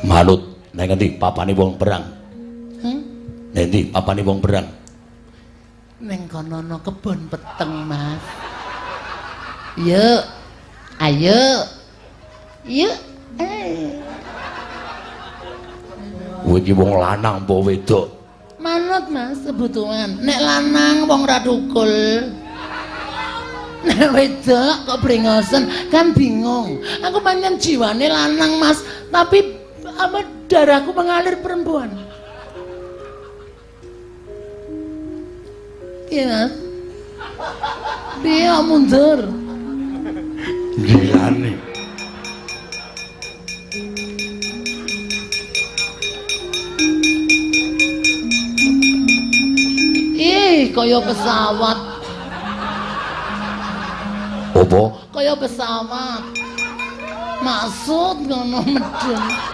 Manut nang ngendi papane wong perang? Hmm? Nang endi papane wong perang? Neng kono ana kebon peteng, Mas. Yuk. Ayo. Yuk. Eh. Kowe iki wong lanang apa wedok? Manut, Mas, kebutuhan. Nek lanang wong ra tukul. Nek wedok kok brengosen kan bingung. Aku pancen jiwane lanang, Mas, tapi apa darahku mengalir perempuan. Iya, Mas. Piye mundur? Gilane. Ih, kaya pesawat. Apa? Kaya pesawat. Maksud ngono medun.